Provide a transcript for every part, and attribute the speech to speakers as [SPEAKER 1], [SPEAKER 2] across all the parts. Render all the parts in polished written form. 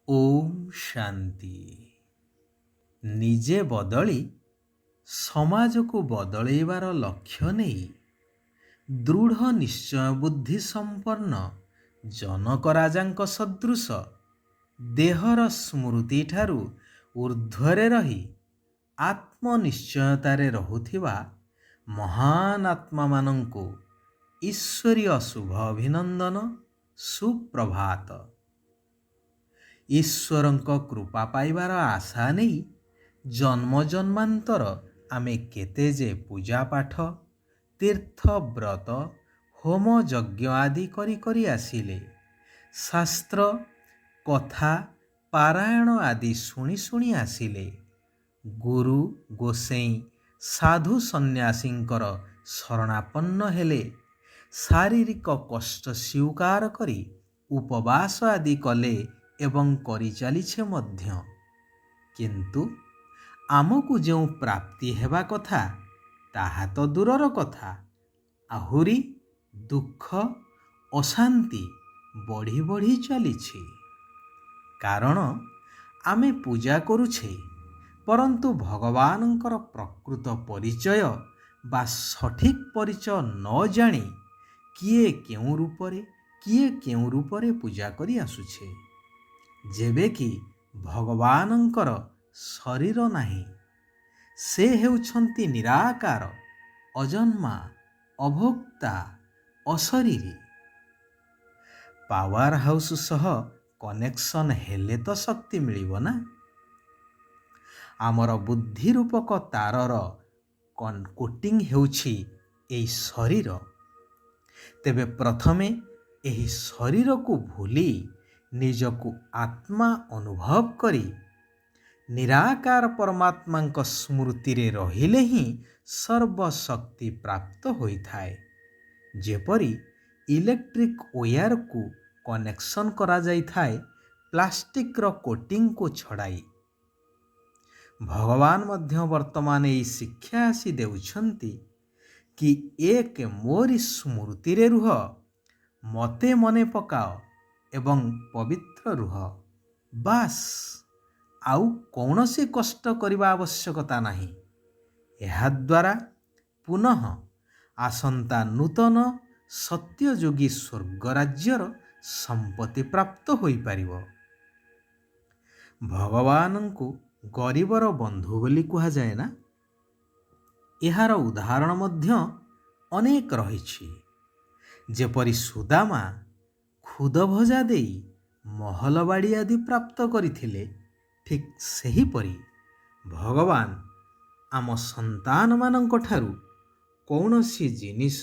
[SPEAKER 1] ଓମ୍ ଶାନ୍ତି। ନିଜେ ବଦଳି ସମାଜକୁ ବଦଳେଇବାର ଲକ୍ଷ୍ୟ ନେଇ ଦୃଢ଼ ନିଶ୍ଚୟ ବୁଦ୍ଧି ସମ୍ପନ୍ନ ଜନକ ରାଜାଙ୍କ ସଦୃଶ ଦେହର ସ୍ମୃତିଠାରୁ ଊର୍ଦ୍ଧ୍ୱରେ ରହି ଆତ୍ମନିଶ୍ଚୟତାରେ ରହୁଥିବା ମହାନ ଆତ୍ମାମାନଙ୍କୁ ଈଶ୍ୱରୀୟ ଶୁଭ ଅଭିନନ୍ଦନ, ସୁପ୍ରଭାତ। ଈଶ୍ୱରଙ୍କ କୃପା ପାଇବାର ଆଶା ନେଇ ଜନ୍ମ ଜନ୍ମାନ୍ତର ଆମେ କେତେ ଯେ ପୂଜାପାଠ, ତୀର୍ଥ, ବ୍ରତ, ହୋମ, ଯଜ୍ଞ ଆଦି କରି କରି ଆସିଲେ, ଶାସ୍ତ୍ର କଥା ପାରାୟଣ ଆଦି ଶୁଣି ଶୁଣି ଆସିଲେ, ଗୁରୁ ଗୋସେଇଁ ସାଧୁ ସନ୍ନ୍ୟାସୀଙ୍କର ଶରଣାପନ୍ନ ହେଲେ, ଶାରୀରିକ କଷ୍ଟ ସ୍ୱୀକାର କରି ଉପବାସ ଆଦି କଲେ ଏବଂ କରିଚାଲିଛେ ମଧ୍ୟ, କିନ୍ତୁ ଆମକୁ ଯେଉଁ ପ୍ରାପ୍ତି ହେବା କଥା ତାହା ତ ଦୂରର କଥା, ଆହୁରି ଦୁଃଖ ଅଶାନ୍ତି ବଢ଼ି ବଢ଼ି ଚାଲିଛି। କାରଣ ଆମେ ପୂଜା କରୁଛେ, ପରନ୍ତୁ ଭଗବାନଙ୍କର ପ୍ରକୃତ ପରିଚୟ ବା ସଠିକ୍ ପରିଚୟ ନ ଜାଣି କିଏ କେଉଁ ରୂପରେ କିଏ କେଉଁ ରୂପରେ ପୂଜା କରି ଆସୁଛେ। ଯେବେ କି ଭଗବାନଙ୍କର ଶରୀର ନାହିଁ, ସେ ହେଉଛନ୍ତି ନିରାକାର, ଅଜନ୍ମା, ଅଭୋକ୍ତା, ଅଶରୀରୀ। ପାୱାର ହାଉସ୍ ସହ କନେକ୍ସନ୍ ହେଲେ ତ ଶକ୍ତି ମିଳିବ ନା? ଆମର ବୁଦ୍ଧି ରୂପକ ତାରର କୋଟିଂ ହେଉଛି ଏଇ ଶରୀର। ତେବେ ପ୍ରଥମେ ଏହି ଶରୀରକୁ ଭୁଲି ନିଜକୁ ଆତ୍ମା ଅନୁଭବ କରି ନିରାକାର ପରମାତ୍ମାଙ୍କ ସ୍ମୃତିରେ ରହିଲେ ହିଁ ସର୍ବଶକ୍ତି ପ୍ରାପ୍ତ ହୋଇଥାଏ। ଯେପରି ଇଲେକ୍ଟ୍ରିକ୍ ୱେୟାରକୁ କନେକ୍ସନ୍ କରାଯାଇଥାଏ ପ୍ଲାଷ୍ଟିକ୍ର କୋଟିଂକୁ ଛଡ଼ାଇ। ଭଗବାନ ମଧ୍ୟ ବର୍ତ୍ତମାନ ଏଇ ଶିକ୍ଷା ଆସି ଦେଉଛନ୍ତି କି ଏକ ମୋରି ସ୍ମୃତିରେ ରୁହ, ମୋତେ ମନେ ପକାଅ ଏବଂ ପବିତ୍ର ରୁହ, ବାସ୍, ଆଉ କୌଣସି କଷ୍ଟ କରିବା ଆବଶ୍ୟକତା ନାହିଁ। ଏହାଦ୍ୱାରା ପୁନଃ ଆସନ୍ତା ନୂତନ ସତ୍ୟଯୁଗୀ ସ୍ୱର୍ଗ ରାଜ୍ୟର ସମ୍ପତ୍ତି ପ୍ରାପ୍ତ ହୋଇପାରିବ। ଭଗବାନଙ୍କୁ ଗରିବର ବନ୍ଧୁ ବୋଲି କୁହାଯାଏ ନା? ଏହାର ଉଦାହରଣ ମଧ୍ୟ ଅନେକ ରହିଛି। ଯେପରି ସୁଦାମା ଖୁଦ ଭଜା ଦେଇ ମହଲବାଡ଼ି ଆଦି ପ୍ରାପ୍ତ କରିଥିଲେ, ଠିକ୍ ସେହିପରି ଭଗବାନ ଆମ ସନ୍ତାନମାନଙ୍କ ଠାରୁ କୌଣସି ଜିନିଷ,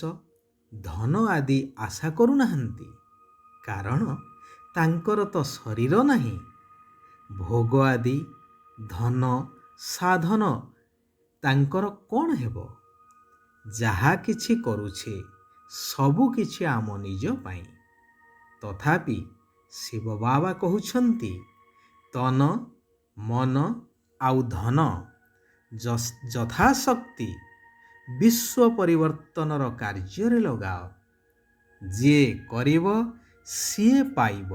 [SPEAKER 1] ଧନ ଆଦି ଆଶା କରୁନାହାନ୍ତି। କାରଣ ତାଙ୍କର ତ ଶରୀର ନାହିଁ। ଭୋଗ ଆଦି, ଧନ, ସାଧନ ତାଙ୍କର କ'ଣ ହେବ? ଯାହା କିଛି କରୁଛେ ସବୁ କିଛି ଆମ ନିଜ ପାଇଁ। ତଥାପି ଶିବ ବାବା କହୁଛନ୍ତି, ତନ, ମନ ଆଉ ଧନ ଯଥାଶକ୍ତି ବିଶ୍ୱ ପରିବର୍ତ୍ତନର କାର୍ଯ୍ୟରେ ଲଗାଅ। ଯିଏ କରିବ ସିଏ ପାଇବ।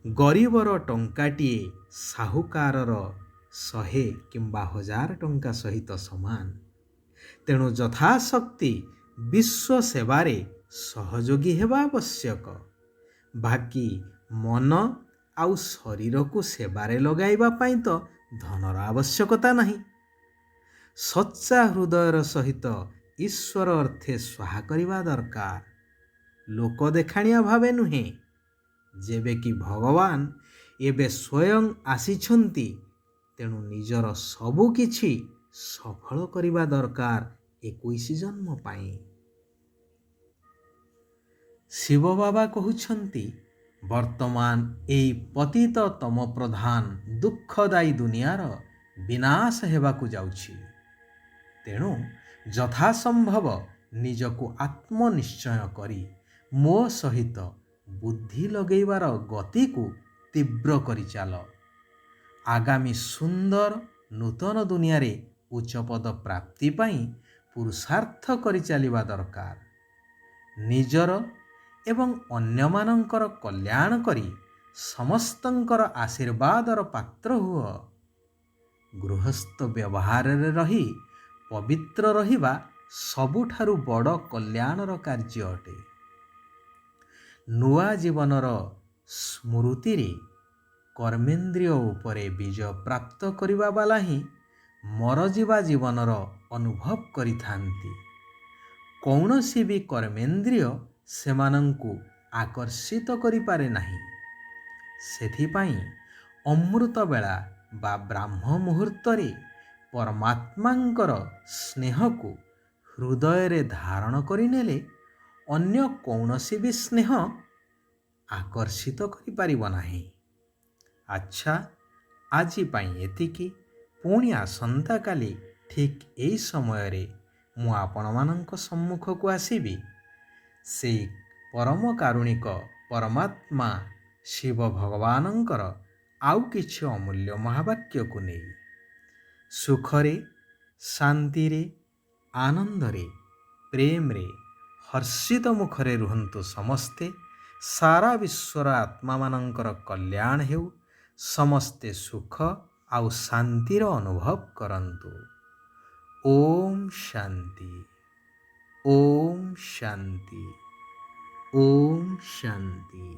[SPEAKER 1] ଗରିବର ଟଙ୍କାଟିଏ ସାହୁକାରର 100 କିମ୍ବା 1000 ଟଙ୍କା ସହିତ ସମାନ। ତେଣୁ ଯଥାଶକ୍ତି ବିଶ୍ୱ ସେବାରେ ସହଯୋଗୀ ହେବା ଆବଶ୍ୟକ। ବାକି ମନ ଆଉ ଶରୀରକୁ ସେବାରେ ଲଗାଇବା ପାଇଁ ତ ଧନର ଆବଶ୍ୟକତା ନାହିଁ। ସଚ୍ଚା ହୃଦୟର ସହିତ ଈଶ୍ୱର ଅର୍ଥେ ସ୍ୱାହା କରିବା ଦରକାର, ଲୋକ ଦେଖାଣିଆ ଭାବେ ନୁହେଁ। ଯେବେ କି ଭଗବାନ ଏବେ ସ୍ୱୟଂ ଆସିଛନ୍ତି, ତେଣୁ ନିଜର ସବୁ କିଛି ସଫଳ କରିବା ଦରକାର 21 ଜନ୍ମ ପାଇଁ। ଶିବ ବାବା କହୁଛନ୍ତି, ବର୍ତ୍ତମାନ ଏଇ ପତିତ ତମ ପ୍ରଧାନ ଦୁଃଖଦାୟୀ ଦୁନିଆର ବିନାଶ ହେବାକୁ ଯାଉଛି। ତେଣୁ ଯଥାସମ୍ଭବ ନିଜକୁ ଆତ୍ମନିଶ୍ଚୟ କରି ମୋ ସହିତ ବୁଦ୍ଧି ଲଗେଇବାର ଗତିକୁ ତୀବ୍ର କରି ଚାଲ। ଆଗାମୀ ସୁନ୍ଦର ନୂତନ ଦୁନିଆରେ ଉଚ୍ଚପଦ ପ୍ରାପ୍ତି ପାଇଁ ପୁରୁଷାର୍ଥ କରି ଚାଲିବା ଦରକାର। ନିଜର ଏବଂ ଅନ୍ୟମାନଙ୍କର କଲ୍ୟାଣ କରି ସମସ୍ତଙ୍କର ଆଶୀର୍ବାଦର ପାତ୍ର ହୁଅ। ଗୃହସ୍ଥ ବ୍ୟବହାରରେ ରହି ପବିତ୍ର ରହିବା ସବୁଠାରୁ ବଡ଼ କଲ୍ୟାଣର କାର୍ଯ୍ୟ ଅଟେ। ନୂଆ ଜୀବନର ସ୍ମୃତିରେ କର୍ମେନ୍ଦ୍ରିୟ ଉପରେ ବିଜୟ ପ୍ରାପ୍ତ କରିବା ବାଲା ହିଁ ମରଯିବା ଜୀବନର ଅନୁଭବ କରିଥାନ୍ତି। କୌଣସି ବି କର୍ମେନ୍ଦ୍ରିୟ ସେମାନଙ୍କୁ ଆକର୍ଷିତ କରିପାରେ ନାହିଁ। ସେଥିପାଇଁ ଅମୃତ ବେଳା ବା ବ୍ରାହ୍ମ ମୁହୂର୍ତ୍ତରେ ପରମାତ୍ମାଙ୍କର ସ୍ନେହକୁ ହୃଦୟରେ ଧାରଣ କରିନେଲେ ଅନ୍ୟ କୌଣସି ବି ସ୍ନେହ ଆକର୍ଷିତ କରିପାରିବ ନାହିଁ। ଆଚ୍ଛା, ଆଜି ପାଇଁ ଏତିକି। ପୁଣି ଆସନ୍ତାକାଲି ଠିକ୍ ଏଇ ସମୟରେ ମୁଁ ଆପଣମାନଙ୍କ ସମ୍ମୁଖକୁ ଆସିବି, ସେଇ ପରମ କାରୁଣିକ ପରମାତ୍ମା ଶିବ ଭଗବାନଙ୍କର ଆଉ କିଛି ଅମୂଲ୍ୟ ମହାବାକ୍ୟକୁ ନେଇ। ସୁଖରେ, ଶାନ୍ତିରେ, ଆନନ୍ଦରେ, ପ୍ରେମରେ, ହର୍ଷିତ ମୁଖରେ ରୁହନ୍ତୁ ସମସ୍ତେ। ସାରା ବିଶ୍ୱର ଆତ୍ମାମାନଙ୍କର କଲ୍ୟାଣ ହେଉ। ସମସ୍ତେ ସୁଖ ଆଉ ଶାନ୍ତିର ଅନୁଭବ କରନ୍ତୁ। ଓମ୍ ଶାନ୍ତି, ଓମ୍ ଶାନ୍ତି, ଓମ୍ ଶାନ୍ତି।